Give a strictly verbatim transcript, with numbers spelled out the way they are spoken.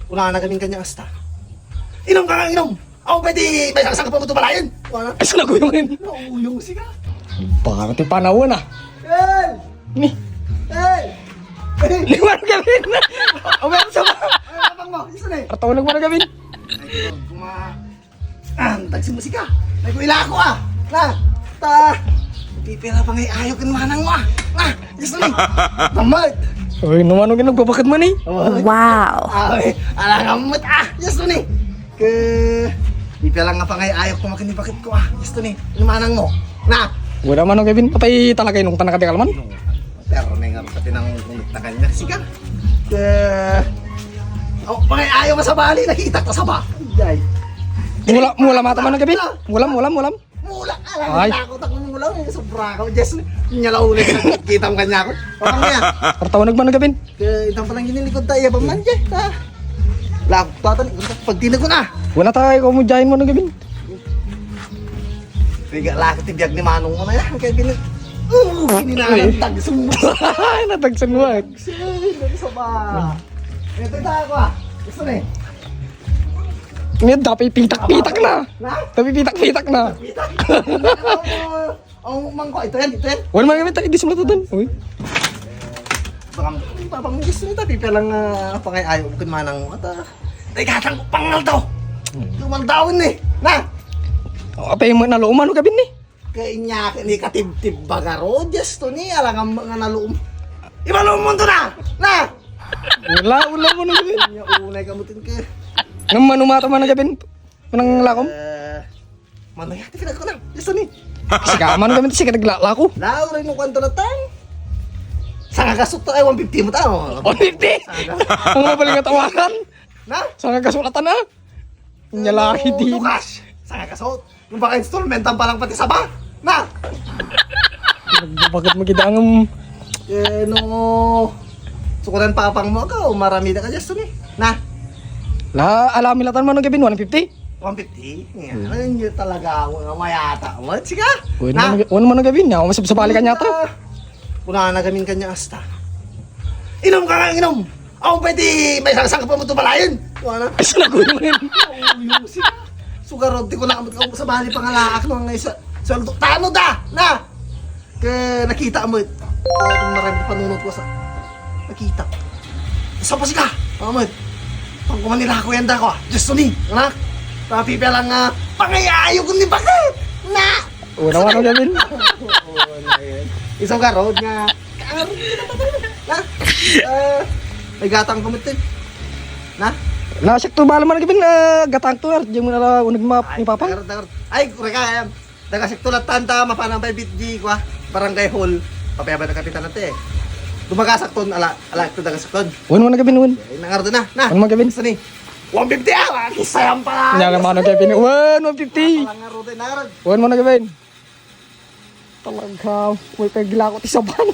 Kunana kami kanya asta. Inom ka nga inom! Aw, pwede may sangsang ka pa mo tumalayan! Wala. Ay, saan ako yung yun? Nauyong sika. Baka ti panawan, ah. Hey! Ni. Hey! Hey! Liwan kami na. Awan sa ba? Ay, abang mo. Isa na eh. Artaw nagmana kami. Ay, kuma... Ah, tagsin mo sika. Nagkuila ako, ah. Na, ta. Pipila pa ngay ayo ken manang mo, ah. Na, gusto ni. Tamad. Uy, naman ang ginagbabakat man eh. Oh. Wow. Ay, ala nga met, ah. Gusto ni. Ke, pipila nga pa ngay ayo kumakin ni bakit ko, ah. Gusto ni. Manang mo. Na. Wala man ang gabin, patay talaga inong tanaka di kalman. Pero may nga pati nang unot na kanya. Sika. Eh, oh, pangay ayaw masabali, nakita ko saba. Ay. Mula, mula mata man ang gabi. Mulam, mulam, mulam. Mula ka lang, ay. Takot ako mula, eh, sobra ako. Yes, niya lang ulit, kita mo kanya ako. Parang niya. Partaw nagman ang gabi. Kaya itang palang ginilikod tayo, ba man, Jay? Ah. Lakot pa, tan-, pag tinag ko na. Wala tayo, kung mo dyan mo ng gabi. Piga laki ti biag ni manong mo na yan. Kaya gini-, uh, gininangan tagsumbos. Ay, natagsan mo eh. Ay, nagsa ba? Ito, ito ako ah. Gusto na eh. Ngayon, dapat pitak-pitak na. Na? Dapat pitak-pitak na. Pitak? Ang mangko, ito yan, ito yan. Wala man kami tayo, di sumata doon. Uy. Baka, baka mo gusto nito, pipilang uh, pangay ayaw ko manang mo. Ata, ay katang pangal daw. Tumal daw ni. Na! O, apay mo naluman, no, gabin ni? Kaya niya, ni katibtib bagaro, just to ni, alangan mga nalum. Ibalong mo to na! Na! Wala, wala mo na gabin. Niya, unay kamutin ka. Nang manumata man na gabin? Manang lakom? Eh, mano yata pinagkunang? Just to ni. Sika, mano gabin, sika naglalako. Lao, rin mo kwanto na tang. Sanga kasot to, ay, one fifty mo tao. One fifty? Sanga kasot. Ang mabaling atawakan. Na? Sanga kasulatan, ah. Nyalahi din. Lukas. Sanga kasot. Nung baka installment ang palang pati saba. Na! Bakit mo kita ang... Eh, no. Sukuran papang mo ka, o marami na ka dyan, Suni. Na! La, alami latan mo nung gabin, one fifty? One fifty? Nga, hmm. Ano yun yun talaga, mga mayata. What? Sige! Wan mo nung gabin niya, masabsabali ka niya to. Kuna na gamin kanya asta. Inom ka nga, inom! Aw, pwede, may sangsang ka pa mo tumalayan. Wala. Ay, saan ako yun? Aw, yun, si Sugarod, di ko na, sa bali pangalaak, no, nga isa, sweldo. Tano da, na! Ke, nakita mo, itong maraming panunot ko sa, nakita. Sa pa sika, mga mo, pang kumanila ako yan da ko, ah. Diyos to ni, anak. Tapi pa lang, ah, pangayayo ko ni bakit? Na! Wala, wala, Gavin. Wala yan. Isang garod nga. Ang garod nga naman. Na? Eh, may gatang ko mutin. Na? Na, sakto ba naman, Gavin, ah, gatang to, ah, di mo na lang unag ma-, Ay, ni Papa? Garod, garod. Ay, kureka, em. Daga sakto lang tanta, mapanang pa bitji, kwa. Barangay Hall. Papayaban na kapitan natin, eh. Dumagasak ton, ala, ala, ito dagasakton. Wan mo na, Gavin, wan. Ay, nangarod na, na. Wan mo, Gavin. Gusto ni. One fifty, ah, wala, kisayang pa. Nya naman ang Kevin. Wan, one fifty. Wala nga rote, narag. Wan mo na, Kevin. Talaga, way pa gila ko ti saban.